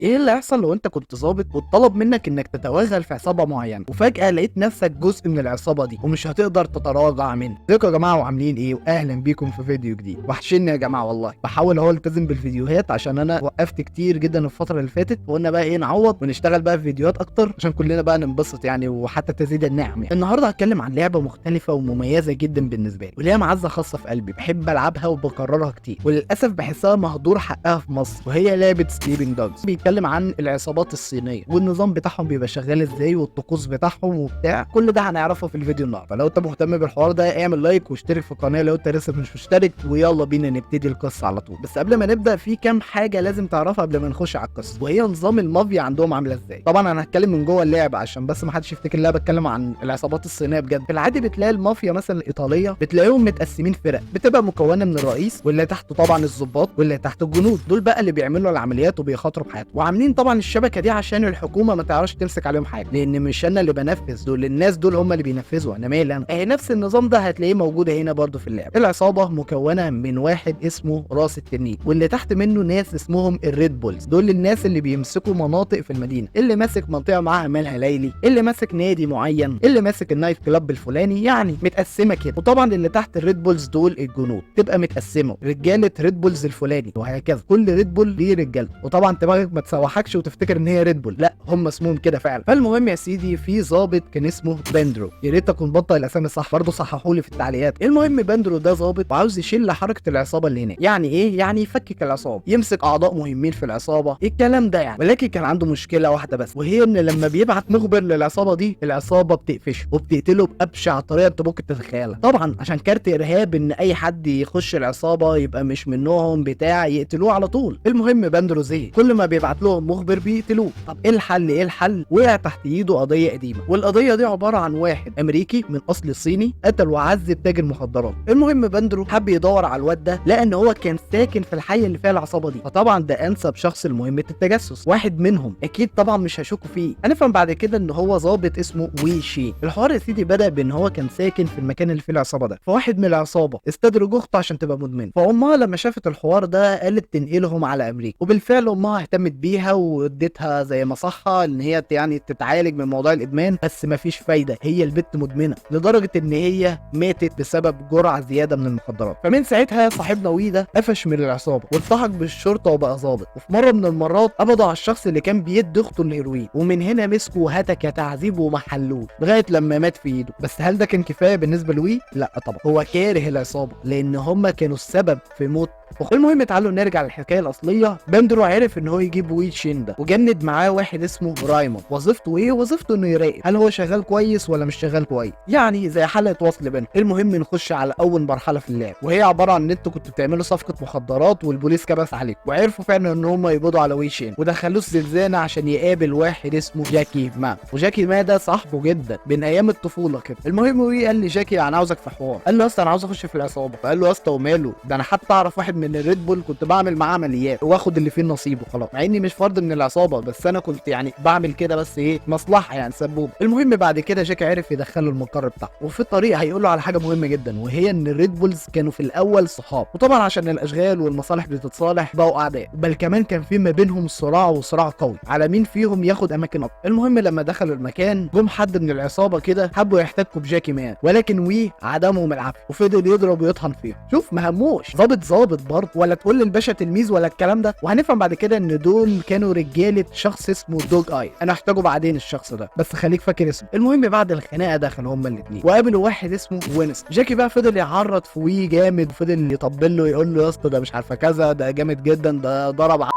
ايه اللي هيحصل لو انت كنت ظابط واتطلب منك انك تتوغل في عصابة معينة وفجاة لقيت نفسك جزء من العصابة دي ومش هتقدر تتراجع منها؟ ازيكم يا جماعة وعاملين ايه؟ واهلا بيكم في فيديو جديد. وحشني يا جماعة والله. بحاول اهو التزم بالفيديوهات عشان انا وقفت كتير جدا الفترة اللي فاتت، وقلنا بقى ايه نعوض ونشتغل بقى في فيديوهات اكتر عشان كلنا بقى ننبسط يعني، وحتى تزيد النعم يعني. النهارده هتكلم عن لعبه مختلفة ومميزة جدا بالنسبة لي، وليها معزة خاصة في قلبي، بحب العبها وبكررها كتير، وللاسف بحسها مهدور حقها في مصر، وهي لعبه Sleeping Dogs. بيتكلم عن العصابات الصينية والنظام بتاعهم بيبقى شغال ازاي والطقوس بتاعهم وبتاع، كل ده هنعرفه في الفيديو النهارده. فلو انت مهتم بالحوار ده اعمل like واشترك في القناة لو انت لسه مش مشترك، ويلا بينا نبتدي القصة على طول. بس قبل ما نبدا في كام حاجة لازم تعرفها قبل ما نخش على القصة، وهي نظام المافيا عندهم عامله ازاي. طبعا انا هتكلم من جوه اللعبة عشان بس ما حدش يفتكر ان انا بتكلم عن العصابات الصينية بجد. في العادي بتلاقي المافيا مثلا الايطالية بتلاقيهم متقسمين فرق، بتبقى مكونة من الرئيس واللي تحته طبعا الضباط واللي تحته الجنود، دول بقى اللي بيعملوا العمليات وبيخاطروا بحياتهم، وعاملين طبعا الشبكة دي عشان الحكومة ما تعرفش تمسك عليهم حاجة، لان مش انا اللي بنفذ، دول الناس دول هم اللي بينفذوا، انا مالي انا. اهي نفس النظام ده هتلاقيه موجود هنا برضو في اللعبة. العصابة مكونة من واحد اسمه راس التنين، واللي تحت منه ناس اسمهم ال Red Bulls، دول الناس اللي بيمسكوا مناطق في المدينة، اللي ماسك منطقة معاها مالها ليلي، اللي ماسك نادي معين، اللي ماسك ال night club الفلاني، يعني متقسمه كده. وطبعا اللي تحت ال Red Bulls دول الجنود، تبقى متقسمه رجاله Red Bulls الفلاني وهكذا، كل Red Bull ليه رجالته. وطبعا دماغك ما تسوحكش وتفتكر ان هي Red Bull، لا هم اسمهم كده فعلا. فالمهم يا سيدي في ظابط كان اسمه باندرو، يا ريت اكون بنطق الاسامي صح برضه صححوا لي في التعليقات. المهم باندرو ده ظابط وعاوز يشيل حركة العصابة اللي هناك. يعني ايه؟ يعني يفكك العصابة، يمسك اعضاء مهمين في العصابة، الكلام ده يعني. ولكن كان عنده مشكلة واحدة بس، وهي ان لما بيبعت مخبر للعصابه دي العصابة بتقفشه وبتقتله بابشع طريقه انت ممكن تتخيلها. طبعا عشان كارت ارهاب ان اي حد يخش العصابة يبقى مش منهم بتاع يقتلوه على طول. المهم باندرو زهق، كل ما بيبعت لهم مخبر بيقتلوه. طب ايه الحل؟ ايه الحل؟ وقع تحت ايده قضية قديمة، والقضية دي عبارة عن واحد امريكي من اصل صيني قتل وعذب تاجر مخدرات. المهم باندرو حب يدور على الواد ده، لقى ان هو كان ساكن في الحي اللي فيها العصابة دي، فطبعا ده انسب شخص لمهمه التجسس، واحد منهم اكيد طبعا مش هشكوا فيه. هنفهم بعد كده ان هو ظابط اسمه وي شين. الحوار يا سيدي بدا بان هو كان ساكن في المكان اللي فيه العصابة ده، فواحد من العصابة استدرج اخته عشان تبقى مدمنه، فامها لما شافت الحوار ده قالت تنقلهم على امريكا، وبالفعل امها اهتمت بيها واديتها زي مصحه ان هي يعني تتعالج من موضوع الادمان، بس مفيش فايده، هي البت مدمنه لدرجة ان هي ماتت بسبب جرعة زيادة من المخدرات. فمن ساعتها صاحبنا وي ده قفش من العصابة والتحق بالشرطة وبقى ظابط. وفي مرة من المرات قبضوا على الشخص اللي كان بيدي اخته الهيروين، ومن هنا مسكه وهتك تعذيبه ومحلوه لغاية لما مات في ايده. بس هل ده كان كفاية بالنسبة لوي؟ لا طبعا، هو كاره العصابة لان هم كانوا السبب في موت أخته. المهم تعالوا نرجع للحكايه الاصلية. باندرو عرف ان هو يجيب وي شين ده، وجند معاه واحد اسمه رايموند. وظيفته ايه؟ وظيفته انه يراقب هل هو شغال كويس ولا مش شغال كويس، يعني زي حلقة وصل بينهم. المهم نخش على اول مرحلة في اللعب، وهي عبارة عن ان انتوا كنتوا بتعملوا صفقة مخدرات والبوليس كبس عليكم، وعرفوا فعلا ان هم يقبضوا على وي شين ودخلوه الزنزانة عشان يقابل واحد اسمه جاكي ما. وجاكي ما ده صاحبه جدا من ايام الطفولة كده. المهم وي قال لي جاكي انا عاوزك في حوار. قال له يا اسطى انا عاوز اخش في العصابة. فقال له يا اسطى وماله، ده انا حتى اعرف واحد من ال Red Bull كنت بعمل معاه عمليات واخد اللي فيه نصيبه خلاص، مع اني مش فرد من العصابة بس انا كنت يعني بعمل كده بس ايه مصلحة يعني سبوب. المهم بعد كده جاكي عرف يدخله المقر بتاعه، وفي الطريق هيقول له على حاجة مهمة جدا، وهي ان ال Red Bulls كانوا في الاول صحاب، وطبعا عشان الاشغال والمصالح بتتصالح بقوا اعداء، بل كمان كان في ما بينهم صراع وصراع قوي على مين فيهم ياخد اماكن اكتر. المهم لما دخلوا المكان جم حد من العصابة كده حبوا يحتكوا بجاكي مان، ولكن وي عدمهم العافية وفضل يضرب ويطحن فيهم. شوف ما هموش ظابط ظابط برضه، ولا تقول للباشا تلميذ ولا الكلام ده. وهنفهم بعد كده ان دول كانوا رجاله شخص اسمه دوج اي، انا هحتاجه بعدين الشخص ده بس خليك فاكر اسمه. المهم بعد الخناقة دخلوا هما الاثنين وقابلوا واحد اسمه وينستون. جاكي بقى فضل يعرض في وي جامد، وفضل يطبل له يقول له يا اسطى ده مش عارفه كذا، ده جامد جدا، ده ضرب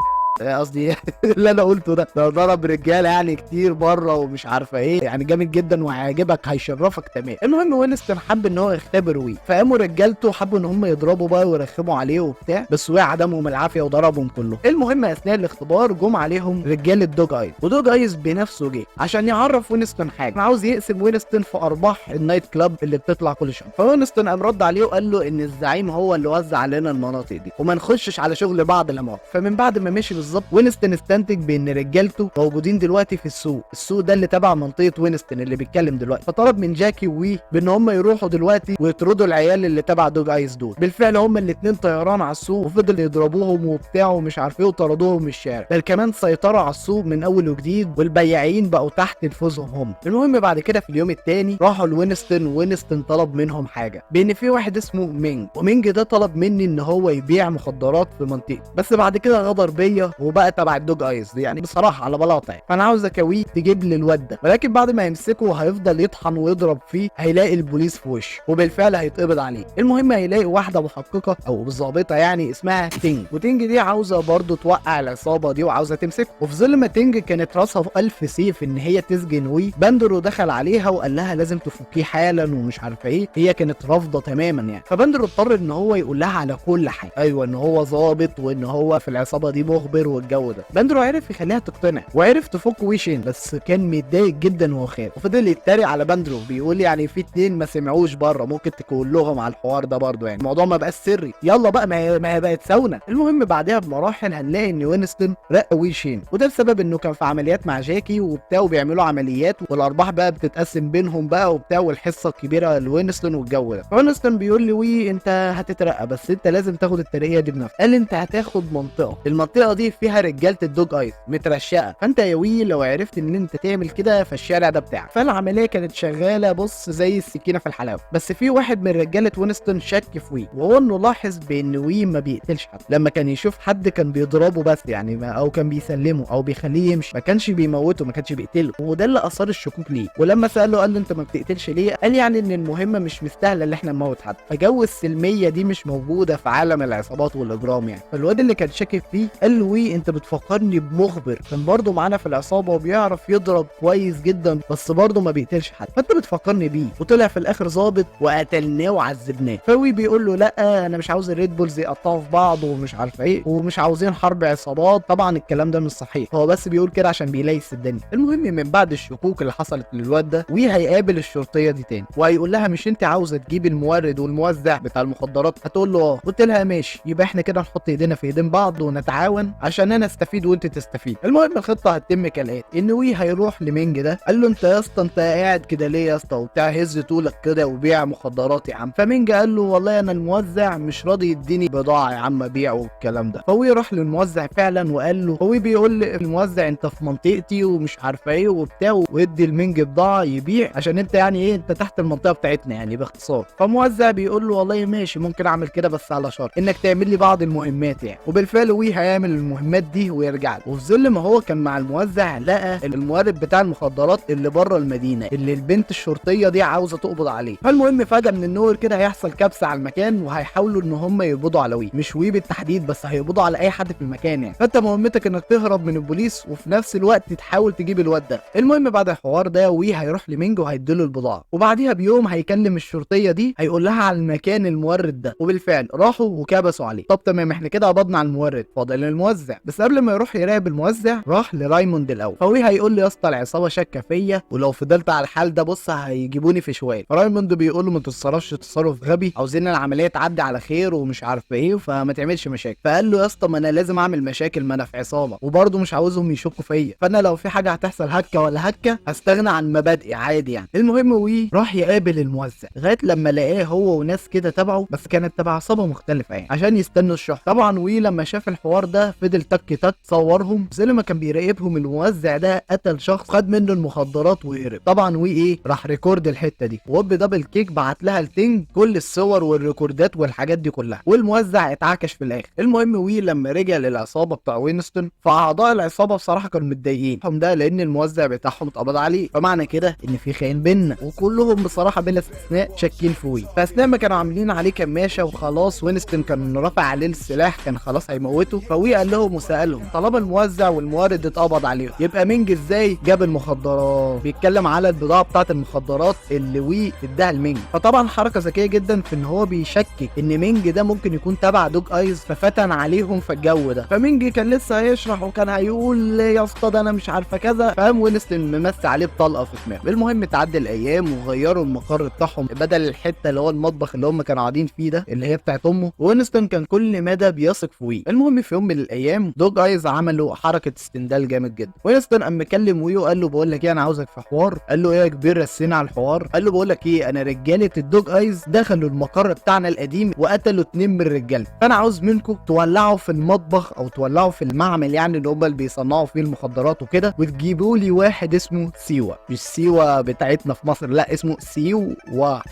قصدي اللي انا قلته ده ضرب رجاله يعني كتير بره ومش عارفه ايه، يعني جامد جدا وهيعجبك هيشرفك تمام. المهم وينستون حب ان هو يختبر وي، فقاموا رجالته حبوا ان هم يضربوا بقى ويرخموا عليه وبتاع، بس وي عدمهم العافية وضربهم كلهم. المهم اثناء الاختبار جم عليهم رجاله دوج ايز، ودوج ايز بنفسه جه عشان يعرف وينستون حاجة، عاوز يقسم وينستون في ارباح ال night club اللي بتطلع كل شهر. فوينستون قام رد عليه وقال له ان الزعيم هو اللي وزع علينا المناطق دي وما نخشش على شغل بعض لما. فمن بعد ما مشي بالظبط بالظبط وينستون استنتج بان رجالته موجودين دلوقتي في السوق، السوق ده اللي تبع منطقة وينستون اللي بيتكلم دلوقتي. فطلب من جاكي ووي بان هم يروحوا دلوقتي ويطردوا العيال اللي تبع دوج ايز دول. بالفعل هم الاثنين طيران على السوق وفضل يضربوهم وبتاع ومش عارف ايه وطردوهم من الشارع، بل كمان سيطروا على السوق من اول وجديد والبياعين بقوا تحت نفوذهم هم. المهم بعد كده في اليوم الثاني راحوا لوينستون، وينستون طلب منهم حاجة بان في واحد اسمه مينج، ومينج ده طلب مني ان هو يبيع مخدرات في منطقتي، بس بعد كده غدر بيا وبقى تبع الدوج ايز دي، يعني بصراحة على بلاطة يعني. فانا عاوزك يا وي تجيب لي الواد ده، ولكن بعد ما يمسكه هيفضل يطحن ويضرب فيه، هيلاقي البوليس في وشه وبالفعل هيتقبض عليه. المهم هيلاقي واحدة محققة او ظابطة يعني اسمها تينج، وتينج دي عاوزه برضه توقع العصابة دي وعاوزه تمسكه. وفي ظل ما تينج كانت راسها في الف سيف ان هي تسجن وي، باندرو دخل عليها وقال لها لازم تفكيه حالا ومش عارفه ايه، هي كانت رافضه تماما يعني. فباندرو اضطر ان هو يقول لها على كل حاجة، ايوه ان هو ظابط وان هو في العصابة دي مخبر والجو ده. باندرو عرف يخليها تقتنع وعرف تفك ويشين، بس كان متضايق جدا وهو خارج، وفضل يتريق على باندرو بيقول يعني في اتنين ما سمعوش بره، ممكن تقول لهم على الحوار ده برضه، يعني الموضوع ما بقاش سري، يلا بقى ما هي بقت ساونا. المهم بعدها بمراحل هنلاقي ان وينستون رقى ويشين، وده بسبب انه كان في عمليات مع جاكي وبتاع وبيعملوا عمليات والارباح بقى بتتقسم بينهم بقى وبتاع، والحصه الكبيرة لوينستون والجو ده. فوينستون بيقول لي وي انت هتترقى بس انت لازم تاخد الترقية دي بنفسك. قال انت هتاخد منطقة، المنطقة دي فيها رجاله الدوج ايز مترشقه، فانت يا وي لو عرفت ان انت تعمل كده فالشارع ده بتاعك. فالعملية كانت شغالة بص زي السكينة في الحلاوة، بس في واحد من رجاله وينستون شك في وي، وهو انه لاحظ بان وي ما بيقتلش حد، لما كان يشوف حد كان بيضربه بس يعني ما او كان بيسلمه او بيخليه يمشي، ما كانش بيموته ما كانش بيقتله، وده اللي اثار الشكوك ليه. ولما ساله قال له انت ما بتقتلش ليه؟ قال يعني ان المهمة مش مستاهلة اللي احنا نموت حد، فجو السلمية دي مش موجودة في عالم العصابات والاجرام يعني. فالواد اللي كان شاكك فيه قال له وي انت بتفكرني بمخبر كان برضه معانا في العصابة وبيعرف يضرب كويس جدا بس برضه ما بيقتلش حد، فانت بتفكرني بيه. وطلع في الاخر ظابط وقتلناه وعذبناه. فوي بيقول له لا انا مش عاوز الريد بولز يقطعوا في بعض ومش عارف ايه ومش عاوزين حرب عصابات. طبعا الكلام ده مش صحيح، هو بس بيقول كده عشان بيليس الدنيا. المهم من بعد الشكوك اللي حصلت للواد ده، وي هيقابل الشرطية دي تاني وهيقول لها مش انت عاوزه تجيب المورد والموزع بتاع المخدرات؟ هتقول له اه. قلت لها ماشي، يبقى احنا كده نحط ايدينا في ايدين بعض ونتعاون عشان انا استفيد وانت تستفيد. المهم الخطة هتتم كالاتي، ان وي هيروح لمينج ده قال له انت يا اسطى انت قاعد كده ليه يا اسطى وبتاع، هز طولك كده وبيع مخدرات يا عم. فمينج قال له والله انا الموزع مش راضي يديني بضاعة يا عم ابيع والكلام ده. فوي راح للموزع فعلا وقال له، فوي بيقول للموزع انت في منطقتي ومش عارفه ايه وبتاع، وادي المينج بضاعة يبيع عشان انت يعني ايه انت تحت المنطقة بتاعتنا يعني باختصار. فموزع بيقول له والله ماشي ممكن اعمل كده بس على شرط انك تعمل لي بعض المهمات يعني. وبالفعل وي هيعمل المهمات دي ويرجع له. وفي ظل ما هو كان مع الموزع لقى المورد بتاع المخدرات اللي بره المدينة اللي البنت الشرطية دي عاوزه تقبض عليه. فالمهم فجاة من النور كده هيحصل كبسة على المكان وهيحاولوا ان هم يقبضوا على وي، مش وي بالتحديد بس هيقبضوا على اي حد في المكان يعني. فانت مهمتك انك تهرب من البوليس وفي نفس الوقت تحاول تجيب الواد ده. المهم بعد الحوار ده وي هيروح لمينج وهيديله البضاعة، وبعديها بيوم هيكلم الشرطية دي هيقول لها على المكان المورد ده، وبالفعل راحوا وكبسوا عليه. طب تمام احنا كده قبضنا على المورد، فاضل الموزع. بس قبل ما يروح يراقب الموزع راح لرايموند الاول. فوي هيقول له يا اسطى العصابة شاكه فيا ولو فضلت على الحال ده بص هيجيبوني في شوال. فرايموند بيقول له ما تتصرفش تصرف غبي، عاوزين العملية تعدي على خير ومش عارف ايه، فما تعملش مشاكل. فقال له يا اسطى ما انا لازم اعمل مشاكل، ما انا في عصابة وبرضه مش عاوزهم يشكوا فيا، فانا لو في حاجة هتحصل هكه ولا هكه هستغنى عن مبادئي عادي يعني. المهم وي راح يقابل الموزع لغاية لما لقاه هو وناس كده تبعه، بس كانت تبع عصابة مختلفة يعني عشان يستنوا الشحنة. طبعا وي لما شاف الحوار ده فضل تك تك صورهم، زي ما كان بيراقبهم الموزع ده قتل شخص خد منه المخدرات وهرب. طبعا وي ايه راح record الحتة دي، ووب double click بعت لها التنج كل الصور والريكوردات والحاجات دي كلها، والموزع اتعكش في الاخر. المهم وي لما رجع للعصابه بتاع وينستون، فاعضاء العصابة بصراحة كانوا متضايقين هم ده لان الموزع بتاعهم اتقبض عليه، فمعنى كده ان في خاين بينا، وكلهم بصراحة بلا استثناء شاكين في وي. فاثناء ما كانوا عاملين عليه كماشه وخلاص وينستون كان رافع عليه السلاح كان خلاص هيموته، فوي قال لهم وسالهم طالما الموزع والمورد اتقبض عليهم يبقى مينج ازاي جاب المخدرات؟ بيتكلم على البضاعة بتاعه المخدرات اللي وي اداها لمينج. فطبعا حركة ذكية جدا في ان هو بيشكك ان مينج ده ممكن يكون تبع دوج ايز، ففتن عليهم في الجو ده. فمينج كان لسه هيشرح وكان هيقول يا اسطى ده انا مش عارفه كذا، فقام وينستون ممس عليه بطلقه في دماغه. المهم تعدي الايام وغيروا المقر بتاعهم، بدل الحتة اللي هو المطبخ اللي هم كانوا قاعدين فيه ده اللي هي بتاعت امه، وينستون كان كل مدى بيثق في وي. المهم في يوم من الايام ايام Dog Eyes عملوا حركة استندال جامد جدا. وينستون قام مكلم وي وقال له بقول لك ايه، انا عاوزك في حوار. قال له ايه يا كبير، رسينا على الحوار. قال له بقول لك ايه، انا رجاله ال Dog Eyes دخلوا المقر بتاعنا القديم وقتلوا 2 من الرجالة، فانا عاوز منكم تولعوا في المطبخ او تولعوا في المعمل يعني اللي هم اللي بيصنعوا فيه المخدرات وكده، وتجيبوا لي واحد اسمه سيوا، مش سيوا بتاعتنا في مصر، لا اسمه سيوا.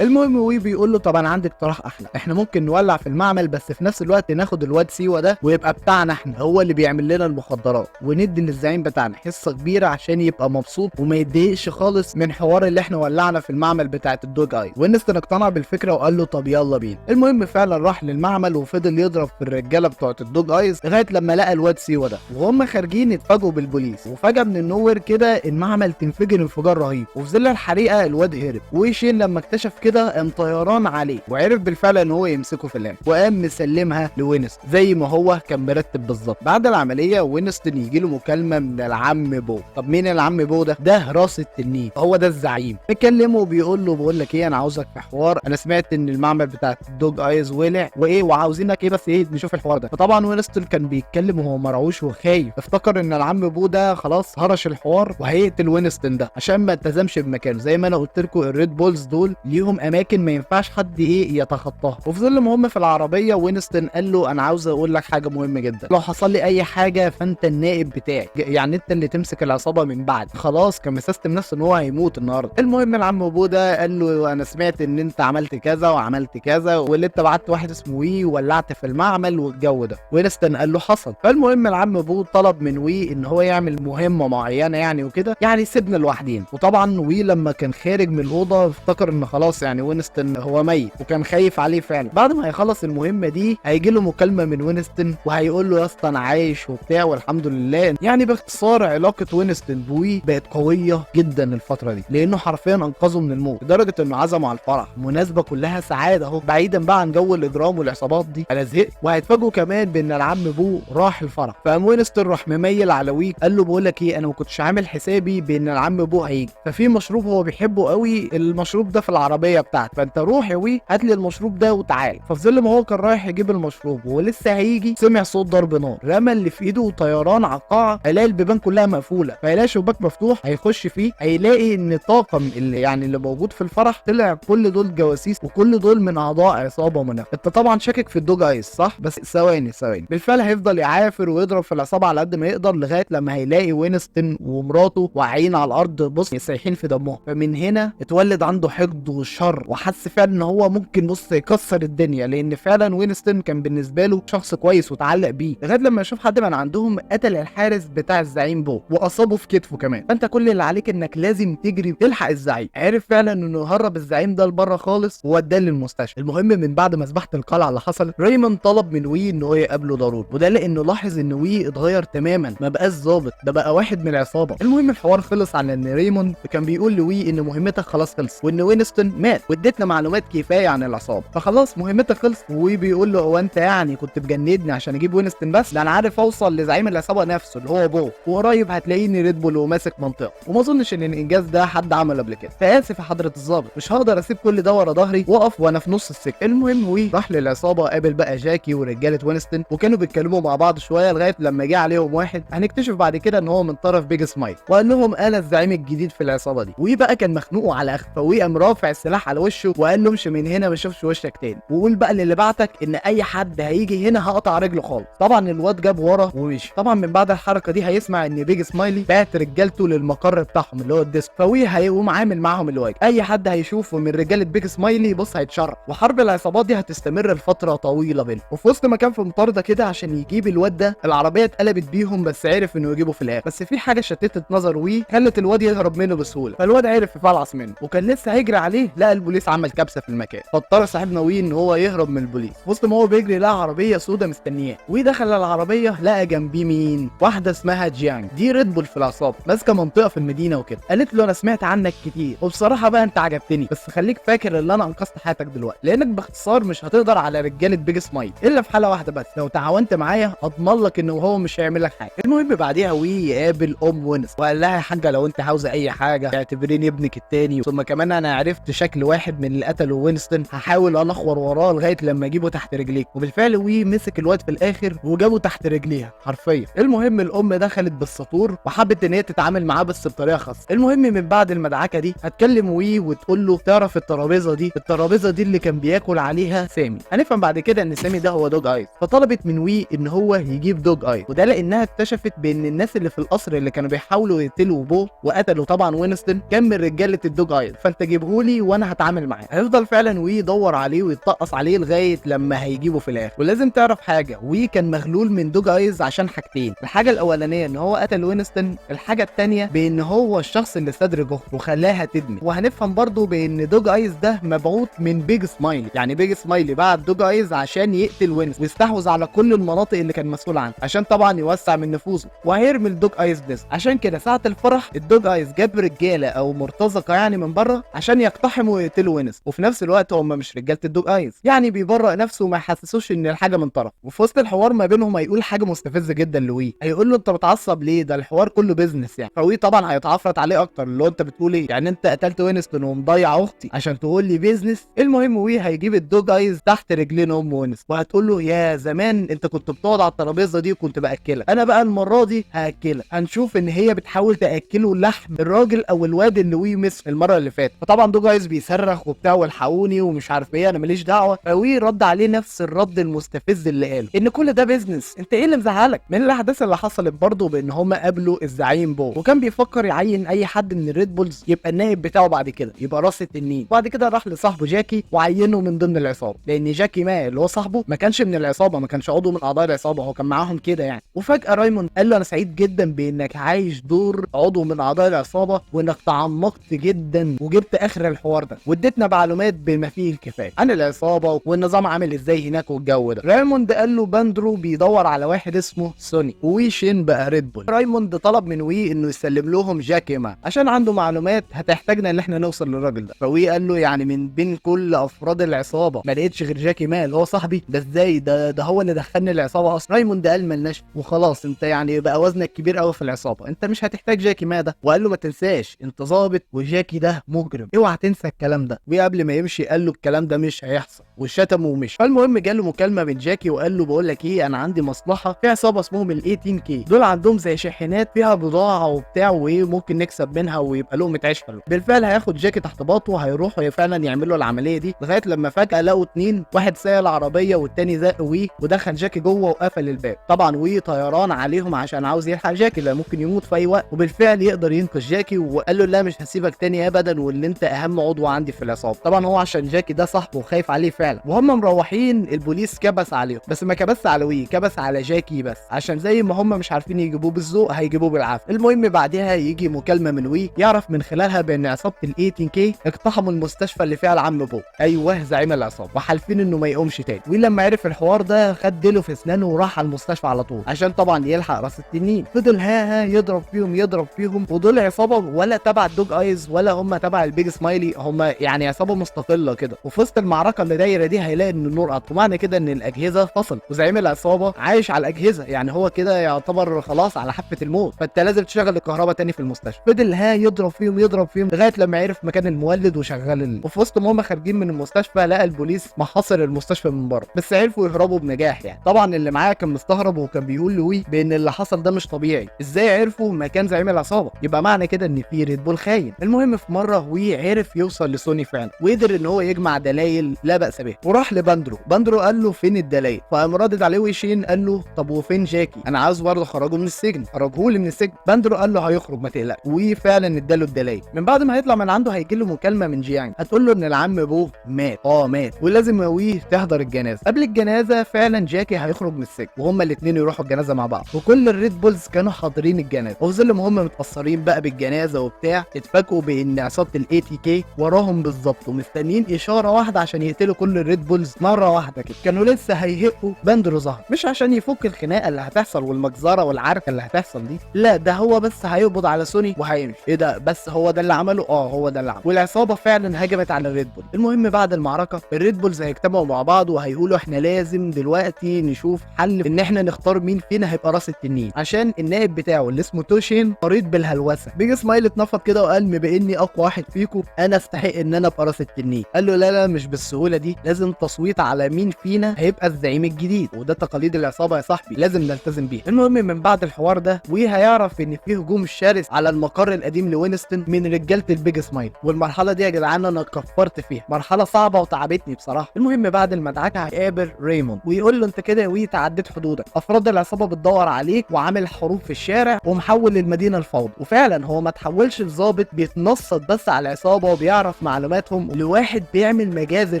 المهم وي بيقول له طب انا عندي اقتراح احلى، احنا ممكن نولع في المعمل بس في نفس الوقت ناخد الواد سيوا ده ويبقى بتاعنا احنا، هو اللي بيعمل لنا المخدرات، وندي للزعيم بتاعنا حصة كبيرة عشان يبقى مبسوط وما يتضايقش خالص من حوار اللي احنا ولعنا في المعمل بتاعت ال Dog Eyes. وينستون اقتنع بالفكرة وقال له طب يلا بينا. المهم فعلا راح للمعمل وفضل يضرب في الرجالة بتوعت ال Dog Eyes لغاية لما لقى الواد سيوا ده، وهم خارجين اتفاجئوا بالبوليس، وفجاة من ال nowhere كده المعمل تنفجر انفجار رهيب، وفي ظل الحريقه الواد هرب. وشين لما اكتشف كده قام طيران عليه وعرف بالفعل ان هو يمسكه في الاخر، وقام مسلمها لوينستون زي ما هو كان مرتب بالظبط. بعد العملية وينستون يجي له مكالمة من العم بو. طب مين العم بو ده؟ ده راس التنين، هو ده الزعيم. بيكلمه وبيقول له بقول لك ايه، انا عاوزك في حوار، انا سمعت ان المعمل بتاع ال Dog Eyes ولع وايه وعاوزينك ايه بس ايه نشوف الحوار ده. فطبعا وينستون كان بيتكلم وهو مرعوش وخايف، افتكر ان العم بو ده خلاص هرش الحوار وهيقتل وينستون ده عشان ما التزمش بمكانه. زي ما انا قلت لكم ال Red Bulls دول ليهم اماكن ما ينفعش حد ايه يتخطاها. وفي ظل ما هم في العربية وينستون قال له انا عاوز اقول لك حاجة مهمة جدا، لو حصل لي اي حاجة فانت النائب بتاعي، يعني انت اللي تمسك العصابة من بعد. خلاص كان مسستم نفسه ان هو هيموت النهارده. المهم العم بو ده قال له انا سمعت ان انت عملت كذا وعملت كذا، واللي انت بعت واحد اسمه وي وولعت في المعمل والجو ده. وينستون قال له حصل. فالمهم العم بو طلب من وي ان هو يعمل مهمة معينة يعني وكده، يعني سيبنا لوحدين. وطبعا وي لما كان خارج من الاوضة افتكر ان خلاص يعني وينستون هو ميت، وكان خايف عليه فعلا. بعد ما هيخلص المهمة دي هيجي له مكالمة من وينستون وهيقول له يا اسطى انا عايش وبتاع والحمد لله. يعني باختصار علاقة وينستون بوي بقت قوية جدا الفترة دي، لانه حرفيا انقذه من الموت لدرجة انه عزمه على الفرح، مناسبة كلها سعادة اهو، بعيدا بقى عن جو الاجرام والعصابات دي. انا زهقت. وهيتفاجئوا كمان بان العم بو راح الفرح. فقام وينستون راح مميل على وي قال له بقول لك ايه، انا ما كنتش عامل حسابي بان العم بو هيجي، ففي مشروب هو بيحبه قوي، المشروب ده في العربية بتاعته، فانت روح يا وي هات لي المشروب ده وتعال. ففي ظل ما هو كان رايح يجيب المشروب ولسه هيجي سمع صوت ضرب نار، رمى اللي في ايده طيران على القاعة، هيلاقي البيبان كلها مقفولة، فهيلاقي شباك مفتوح هيخش فيه، هيلاقي ان الطاقم اللي يعني اللي موجود في الفرح طلع كل دول جواسيس وكل دول من اعضاء عصابة منافسه. انت طبعا شاكك في ال Dog Eyes صح؟ بس ثواني ثواني. بالفعل هيفضل يعافر ويضرب في العصابة على قد ما يقدر لغاية لما هيلاقي وينستون ومراته واقعين على الارض، بص سايحين في دمهم. فمن هنا اتولد عنده حقد وشر، وحس فعلا ان هو ممكن بص يكسر الدنيا، لان فعلا وينستون كان بالنسبة له شخص كويس وتعلق بيه، لغاية لما يشوف حد من عندهم قتل الحارس بتاع الزعيم بو واصابه في كتفه كمان. فانت كل اللي عليك انك لازم تجري تلحق الزعيم. عرف فعلا انه هرب الزعيم ده لبره خالص ووداه للمستشفى. المهم من بعد مذبحه القلعة اللي حصلت، ريموند طلب من وي ان هو يقابله ضروري، وده لانه لاحظ ان وي اتغير تماما، ما بقاش ظابط، ده بقى واحد من العصابة. المهم الحوار خلص على ان ريموند كان بيقول لوي ان مهمتك خلاص خلصت، وان وينستون مات، واديتنا معلومات كفاية عن العصابة، فخلاص مهمتك خلصت. ووي بيقول له هو انت يعني كنت مجندني عشان اجيب وينستون بس؟ ده انا عارف اوصل لزعيم العصابة نفسه اللي هو بو، وقريب هتلاقيني Red Bull وماسك منطقة، وما اظنش ان الانجاز ده حد عمله قبل كده. فاسف يا حضره الظابط، مش هقدر اسيب كل ده ورا ظهري واقف وانا في نص السكة. المهم وي راح للعصابه، قابل بقى جاكي ورجاله وينستون، وكانوا بيتكلموا مع بعض شوية لغاية لما جه عليهم واحد هنكتشف بعد كده ان هو من طرف بيج سمايل، وقال لهم انا الزعيم الجديد في العصابة دي. وي بقى كان مخنوق على اخر، فوي قام رافع السلاح على وشه وقال له امشي من هنا ما اشوفش وشك تاني، وقول بقى للي بعتك ان اي حد هيجي هنا هقطع رجله خالص. طبعا الواد جاب ورا ومشي. طبعا من بعد الحركة دي هيسمع ان بيج سمايلي بعت رجالته للمقر بتاعهم اللي هو الديسك، فوي هيقوم عامل معاهم الواجب، اي حد هيشوفه من رجاله بيج سمايلي بص هيتشرف، وحرب العصابات دي هتستمر لفترة طويلة بينهم. وفي وسط ما كان في مطاردة كده عشان يجيب الواد ده، العربية اتقلبت بيهم، بس عرف انه يجيبه في الاخر. بس في حاجة شتتت نظر وي خلت الواد يهرب منه بسهولة، فالواد عرف يفلعص منه وكان لسه هيجري عليه، لقى البوليس عمل كبسة في المكان، فاضطر صاحبنا وي ان هو يهرب من البوليس. في وسط ما هو بيجري لقى عربية سودا مستنياه، وي دخل العربية لقى جنبيه مين؟ واحدة اسمها جيانج، دي Red Bull في العصابة، ماسكه منطقة في المدينة وكده. قالت له انا سمعت عنك كتير وبصراحة بقى انت عجبتني، بس خليك فاكر ان انا انقذت حياتك دلوقتي، لانك باختصار مش هتقدر على رجاله بيج سمايل الا في حاله واحدة بس، لو تعاونت معايا اضمن لك انه هو مش هيعمل لك حاجة. المهم بعديها وي يقابل ام وينس وقال لها يا حاجة لو انت عاوزه اي حاجة اعتبريني ابنك التاني، ثم كمان انا عرفت شكل واحد من اللي قتلوا وينستون، هحاول انخور وراه لغاية لما اجيبه تحت رجليك. وبالفعل وي مسك الواد في الاخر وجابه تحت تحت رجليها حرفيا. المهم الام دخلت بالسطور وحبت ان هي تتعامل معاه بس بطريقة خاصة. المهم من بعد المدعكه دي هتكلم وي وتقول له تعرف الترابيزة دي؟ الترابيزة دي اللي كان بياكل عليها سامي. هنفهم بعد كده ان سامي ده هو دوج ايز. فطلبت من وي ان هو يجيب دوج ايز، وده لانها اكتشفت بان الناس اللي في القصر اللي كانوا بيحاولوا يقتلوا بو وقتلوا طبعا وينستون كان من رجاله الدوج ايز، فانت جيبهولي وانا هتعامل معاه. هيفضل فعلا وي يدور عليه ويتطقص عليه لغاية لما هيجيبه في الاخر. ولازم تعرف حاجة، وي كان مغلول من دوج ايز عشان حاجتين: الحاجة الاولانية ان هو قتل وينستون، الحاجة الثانية بان هو الشخص اللي استدرج اخته وخلاها تدمن. وهنفهم برضو بان دوج ايز ده مبعوث من بيج سمايلي، يعني بيج سمايلي بعت دوج ايز عشان يقتل وينستون ويستحوذ على كل المناطق اللي كان مسؤول عنها عشان طبعا يوسع من نفوذه، وهيرمي الدوج ايز بس. عشان كده ساعة الفرح الدوج ايز جاب رجاله او مرتزقة يعني من بره عشان يقتحموا ويقتلوا وينستون، وفي نفس الوقت هم مش رجاله الدوج ايز، يعني بيبرأ نفسه وما يحسسوش ان الحاجة من طرف. وفي وسط الحوار ما بينهم هيقول حاجة مستفزة جدا لوي، هيقول له انت متعصب ليه؟ ده الحوار كله business يعني. فوي طبعا هيتعفرت عليه اكتر، اللي هو انت بتقول ايه يعني؟ انت قتلت وينستون ومضيع اختي عشان تقول لي business؟ المهم وي هيجيب الدوج ايز تحت رجلين ام وينستون وهتقول له يا زمان انت كنت بتقعد على الترابيزة دي وكنت باكلك، انا بقى المرة دي هاكلك. هنشوف ان هي بتحاول تاكله لحم الراجل او الواد اللي وي مسك المرة اللي فاتت. فطبعا دوج ايز بيصرخ وبتاع والحقوني ومش عارف ايه، انا ماليش دعوه. فوي رد عليه نفس الرد المستفز اللي قاله ان كل ده business، انت ايه اللي مزعلك؟ من الاحداث اللي حصلت برضه بان هم قابلوا الزعيم بو، وكان بيفكر يعين اي حد من الريد بولز يبقى النائب بتاعه بعد كده، يبقى راس التنين. وبعد كده راح لصاحبه جاكي وعينه من ضمن العصابة، لان جاكي ما اللي هو صاحبه ما كانش من العصابة، ما كانش عضو من اعضاء العصابة، هو كان معاهم كده يعني. وفجاة رايموند قال له انا سعيد جدا بانك عايش دور عضو من اعضاء العصابة، وانك تعمقت جدا وجبت اخر الحوار ده واديتنا معلومات بما فيه الكفاية عن العصابة والنظام عامل ازاي هناك والجو ده. رايموند قال له باندرو بيدور على واحد اسمه سوني، وويشين بقى ريد بول. رايموند طلب من وي انه يسلم لهم جاكي ما عشان عنده معلومات هتحتاجنا ان احنا نوصل للراجل ده. فوي قال له يعني من بين كل افراد العصابة ما لقيتش غير جاكي ما اللي هو صاحبي ده؟ ازاي ده هو اللي دخلني العصابة اصلا. رايموند قال ملناش وخلاص، انت يعني بقى وزنك كبير قوي في العصابة، انت مش هتحتاج جاكي ما ده. وقال له ما تنساش انت ظابط وجاكي ده مجرم، اوعى تنسى الكلام ده. وقبل ما يمشي قال له الكلام ده مش هيحصل وشتمه ومشي. فالمهم جاله مكالمة من جاكي وقال له بقول لك ايه، انا عندي مصلحة في عصابة اسمهم ال 18 كي، دول عندهم زي شاحنات فيها بضاعة وبتاع وايه ممكن نكسب منها ويبقى لقمة عيش حلو. بالفعل هياخد جاكي تحت باطه وهيروحوا فعلا يعملوا العملية دي، لغاية لما فجاة لقوا اتنين، واحد سايق العربية والتاني زق وي ودخل جاكي جوه وقفل الباب. طبعا وي طيران عليهم عشان عاوز يلحق جاكي لا ممكن يموت في اي وقت، وبالفعل يقدر ينقذ جاكي وقال له لا مش هسيبك تاني ابدا، واللي انت اهم عضو عندي في العصابة. طبعا هو عشان جاكي ده صاحبه وخايف عليه فعلا. وهم مروحين البوليس كبس عليهم، بس ما كبس على وي، كبس على جاكي بس، عشان زي ما هم مش عارفين يجيبوه بالذوق هيجيبوه بالعافية. المهم بعدها يجي مكالمة من وي يعرف من خلالها بان عصابة ال 18 كي اقتحموا المستشفى اللي فيها العم بو، ايوه زعيم العصابة، وحالفين انه ما يقومش تاني. وي لما عرف الحوار ده خد ديله في اسنانه وراح على المستشفى على طول عشان طبعا يلحق راس التنين. فضل ها يضرب فيهم يضرب فيهم، ودول عصابة ولا تبع الدوج ايز ولا هم تبع البيج سمايلي، هم يعني عصابة مستقلة كده. وفي وسط المعركة اللي دايرة دي هيلاقي ان النور قطع، ومعنى كده ان الاجهزة فصلت، وزعيم العصابة عايش على الاجهزة، يعني هو كده يعتبر خلاص على حافة الموت، فانت لازم تشغل الكهرباء تاني في المستشفى. فضل ها يضرب فيهم يضرب فيهم لغاية لما عرف مكان المولد وشغل وفي وسط ما هم خارجين من المستشفى لقى البوليس محاصر المستشفى من بره، بس عرفوا يهربوا بنجاح يعني. طبعا اللي معاه كان مستغرب وكان بيقول لوي بان اللي حصل ده مش طبيعي، ازاي عرفوا مكان زعيم العصابة؟ يبقى معنى كده ان في ريد بول خاين. المهم في مرة وي عرف يوصل لسوني فعلا وقدر ان هو يجمع دلائل لا باس بها، وراح لباندرو. باندرو قال له فين الدلائل؟ فقام ردد عليه ويشين قال له طب وفين جاكي؟ انا عاوز برضه اخرجه من السجن، خرجهولي من السجن. باندرو قال له هيخرج ما تقلقش، وفعلا اداله الدلائل. من بعد ما هيطلع من عنده هيجي له مكالمة من جيانج هتقول له ان العم بو مات، مات، ولازم وي تحضر الجنازة. قبل الجنازة فعلا جاكي هيخرج من السجن وهما الاثنين يروحوا الجنازة مع بعض، وكل الريد بولز كانوا حاضرين الجنازة. وفي ظل ما هم متاثرين بقى بالجنازه وبتاع، اتفاجئوا بان عصابة الاي تي كي وراهم بالظبط ومستنيين اشارة واحدة عشان يقتلوا كل الريد بولز مرة واحدة كده. كانوا لسه هيهقوا، باندرو ظهر مش عشان يفك الخناقة اللي هتحصل والمجزره والعركه اللي هتحصل دي، لا ده هو بس هيقبض على سوني وهيمشي. ايه ده؟ بس هو ده اللي عمله؟ هو ده اللي عمله. والعصابه فعلا هجمت على الريد بول. المهم بعد المعركة الريد بولز هيجتمعوا مع بعض وهيقولوا احنا لازم دلوقتي نشوف حل ان احنا نختار مين فينا هيبقى راس التنين، عشان النائب بتاعه اللي اسمه توشين مريض بالهلوسه. بيج سمايل اتنفض كده وقال بما اني اقوى واحد فيكم انا استحق ان انا ابقى راس التنين. قال له لا لا مش بالسهولة دي، لازم تصويت على مين فينا هيبقى الزعيم الجديد، وده تقاليد العصابة العصابة يا صاحبي لازم نلتزم بيها. المهم من بعد الحوار ده وي هيعرف ان في هجوم شرس على المقر القديم لوينستون من رجاله البيج سمايل، والمرحلة دي يا جدعان انا كفرت فيها، مرحلة صعبة وتعبتني بصراحة. المهم بعد المدعكه هيقابل ريموند ويقول له انت كده يا وي تعديت حدودك، افراد العصابة بتدور عليك وعامل حروب في الشارع ومحول المدينة لفوضى. وفعلا هو ما تحولش لظابط بيتنصت بس على العصابة وبيعرف معلوماتهم لواحد بيعمل مجازر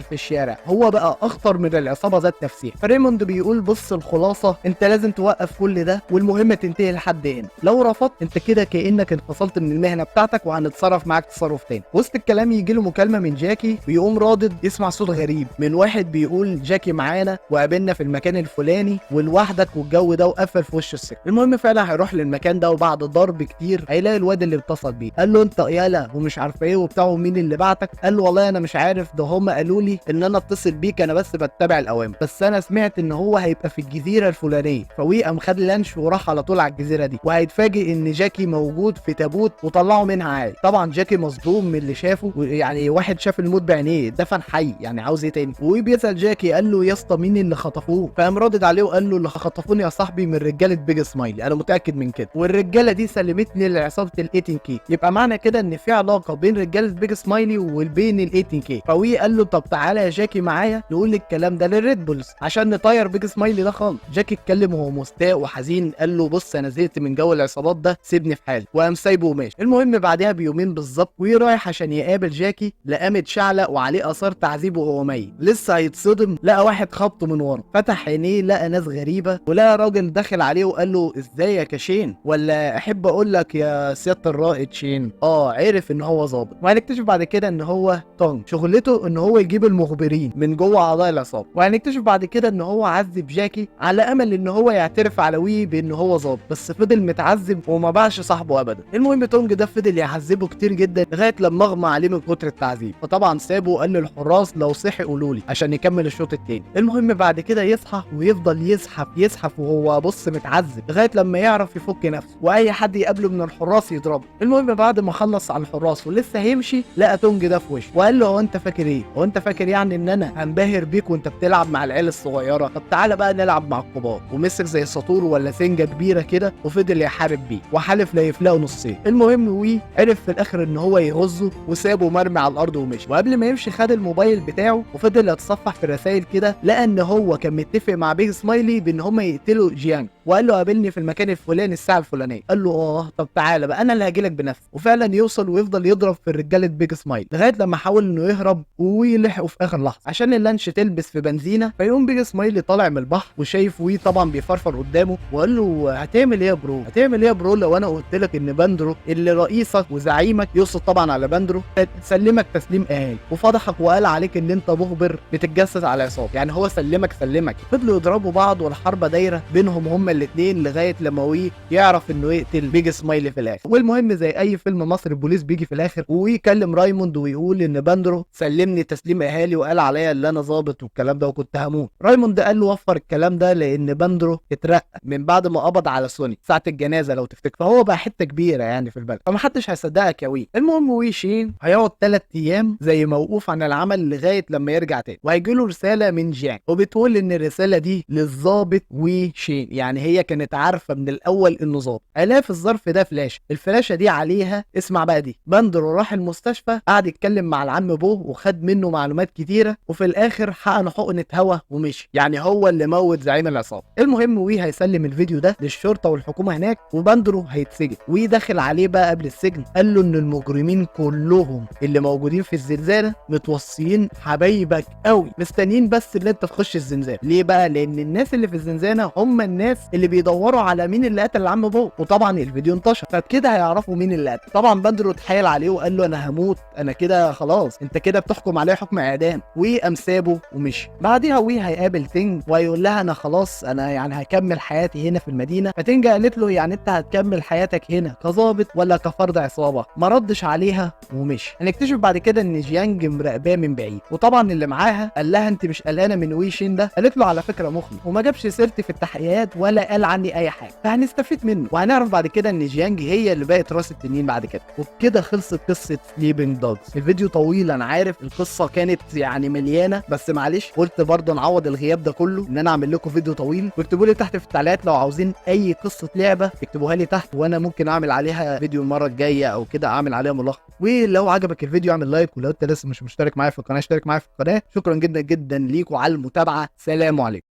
في الشارع، هو بقى اخطر من العصابة ذات نفسها. فريموند بيقول بص الخلاصة، انت لازم توقف كل ده والمهمه تنتهي لحد هنا، لو رفضت انت كده كانك انفصلت من المهنة بتاعتك وهنتصرف معاك تصرف تاني. وسط الكلام يجي له مكالمة من جاكي، ويقوم رادد يسمع صوت غريب من واحد بيقول جاكي معانا وقابلنا في المكان الفلاني ولوحدك والجو ده، وقفل في وش السكة. المهم فعلا هيروح للمكان ده، وبعد ضرب كتير هيلاقي الواد اللي اتصل بيه، قال له انت يالا ومش عارف ايه وبتاع ومين اللي بعتك؟ قال له والله انا مش عارف، ده هم قالوا لي ان انا اتصل بيك، انا بس بتبع الاوامر، بس انا سمعت ان هو هيبقى في الجزيرة الفلانية. فوي قام خد لانش وراح على طول على الجزيرة دي، وهيتفاجئ ان جاكي موجود في تابوت وطلعه منها عادي. طبعا جاكي مصدوم من اللي شافه، يعني واحد شاف الموت بعينيه، دفن حي، يعني عاوز ايه تاني؟ وبيسال جاكي قال له يا اسطى مين اللي خطفوه؟ فقام رادد عليه وقال له اللي خطفوني يا صاحبي من رجاله بيج سمايلي، انا متاكد من كده، والرجاله دي سلمتني لعصابه ال 18 كي، يبقى معنى كده ان في علاقة بين رجاله بيج سمايلي وبين ال 18 كي. فوي قال له طب تعالى يا جاكي معايا نقول الكلام ده للريد بولز عشان نطير بيج سمايلي ده خالص. جاكي اتكلم وهو مستاء وحزين، قال له بص انا زهقت من جو العصابات ده، سيبني في حالي، وقام سايبه وماشي. المهم بعدها بيومين بالظبط وي رايح عشان يقابل جاكي، لقاه متشعلق وعليه اثار تعذيب وهو ميت، لسه هيتصدم لقى واحد خبطه من ورا، فتح عينيه لقى ناس غريبة، ولقى راجل داخل عليه وقال له ازيك يا شين، ولا احب اقول لك يا سيادة الرائد شين. عرف ان هو ظابط. وهنكتشف بعد كده ان هو تونج، شغلته ان هو يجيب المخبرين من جوه اعضاء العصابة. وهنكتشف بعد كده ان هو عذب جاكي على امل ان هو يعترف على وي بان هو ظابط، بس فضل متعذب وما باعش صاحبه ابدا. المهم تونج ده فضل يعذبه كتير جدا لغاية لما اغمى عليه من كتر التعذيب، فطبعا سابه وقال للحراس لو صحي قولوا لي عشان يكمل الشوط التاني. المهم بعد كده يصحى ويفضل يزحف يزحف وهو بص متعذب لغاية لما يعرف يفك نفسه، واي حد يقابله من الحراس يضربه. المهم بعد ما خلص على الحراس ولسه هيمشي لقى تونج ده في وشه وقال له هو انت فاكر ايه؟ هو انت فاكر يعني ان انا هنبهر بيك وانت بتلعب مع العيال الصغيرة؟ طب تعالى بقى نلعب مع الكبار. ومسك زي ساطور ولا سنجه كبيرة كده وفضل يحارب بيه وحلف لا يفلقه نصين. المهم وي عرف في الاخر ان هو يغزه وسابه مرمي على الارض ومشي. وقبل ما يمشي خد الموبايل بتاعه وفضل يتصفح في الرسائل كده، لقى ان هو كان متفق مع بيج سمايلي بان هم يقتلوا جيانج، وقال له قابلني في المكان الفلاني الساعة الفلانية. قال له طب تعالى بقى انا اللي هاجي لك بنفسي. وفعلا يوصل ويفضل يضرب في الرجالة بيج سمايل لغاية لما حاول انه يهرب ويلحقه في اخر لحظة عشان اللانش تلبس في بنزينة. فيقوم بيج سمايلي طالع من البحر وشايف وي طبعا بيفرفر قدامه، وقال له هتعمل ايه يا bro؟ هتعمل ايه يا bro لو انا قلت لك ان باندرو اللي رئيسك وزعيمك، يقصد طبعا على باندرو، سلمك تسليم اهالي وفضحك وقال عليك ان انت مخبر بتتجسس على العصابة، يعني هو سلمك سلمك. فضلوا يضربوا بعض والحرب دايرة بينهم هما الاثنين لغاية لما وي يعرف انه يقتل بيج سمايلي في الاخر. والمهم زي اي فيلم مصري البوليس بيجي في الاخر ويكلم رايموند ويقول ان باندرو سلمني تسليم اهالي وقال عليا اللي انا ظابط والكلام ده وكنت هموت. رايموند قال له وفر الكلام ده لان باندرو اترقى من بعد ما قبض على سوني ساعة الجنازة لو تفتكر، فهو بقى حتة كبيرة يعني في البلد، فمحدش هيصدقك يا وي. المهم وي شين هيقعد 3 ايام زي موقوف عن العمل لغاية لما يرجع تاني، وهيجي له رسالة من جيانج وبتقول ان الرسالة دي للظابط وي شين، يعني هي كانت عارفه من الاول انه ظابط. قالها في الظرف ده فلاشه، الفلاشه دي عليها اسمع بقى دي. باندرو راح المستشفى قعد يتكلم مع العم بو وخد منه معلومات كتيرة، وفي الاخر حقن حقنه هوا ومشي، يعني هو اللي موت زعيم العصابة. المهم وي هيسلم الفيديو ده للشرطة والحكومة هناك، وباندرو هيتسجن. وي داخل عليه بقى قبل السجن قال له ان المجرمين كلهم اللي موجودين في الزنزانة متوصيين حبايبك قوي، مستنيين بس ان انت تخش الزنزانة. ليه بقى؟ لان الناس اللي في الزنزانة هم الناس اللي بيدوروا على مين اللي قتل العم بو، وطبعا الفيديو انتشر فبكده هيعرفوا مين اللي قتل. طبعا باندرو اتحايل عليه وقال له انا هموت، انا كده خلاص، انت كده بتحكم عليا حكم اعدام، وقام سابه ومشي. بعديها وي هيقابل تينج ويقول لها انا خلاص انا يعني هكمل حياتي هنا في المدينة. فتينج قالت له يعني انت هتكمل حياتك هنا كظابط ولا كفرد عصابة؟ ما ردش عليها ومشي. هنكتشف بعد كده ان جيانج مراقباه من بعيد، وطبعا اللي معاها قال لها انت مش قلقانة من وي شين ده؟ قالت له على فكرة مخلص وما جابش سيرتي في التحقيقات ولا ولا قال عني اي حاجة، فهنستفيد منه. وهنعرف بعد كده ان جيانج هي اللي بقت راس التنين بعد كده. وبكده خلصت قصة Sleeping Dogs. الفيديو طويل انا عارف، القصة كانت يعني مليانة، بس معلش قلت برضه نعوض الغياب ده كله ان انا اعمل لكم فيديو طويل. واكتبوا لي تحت في التعليقات لو عاوزين اي قصة لعبه اكتبوها لي تحت، وانا ممكن اعمل عليها فيديو المرة الجاية او كده، اعمل عليها ملخص. ولو عجبك الفيديو اعمل like، ولو انت لسه مش مشترك معايا في القناة اشترك معايا في القناة. شكرا جدا جدا ليكم على المتابعة، سلام عليكم.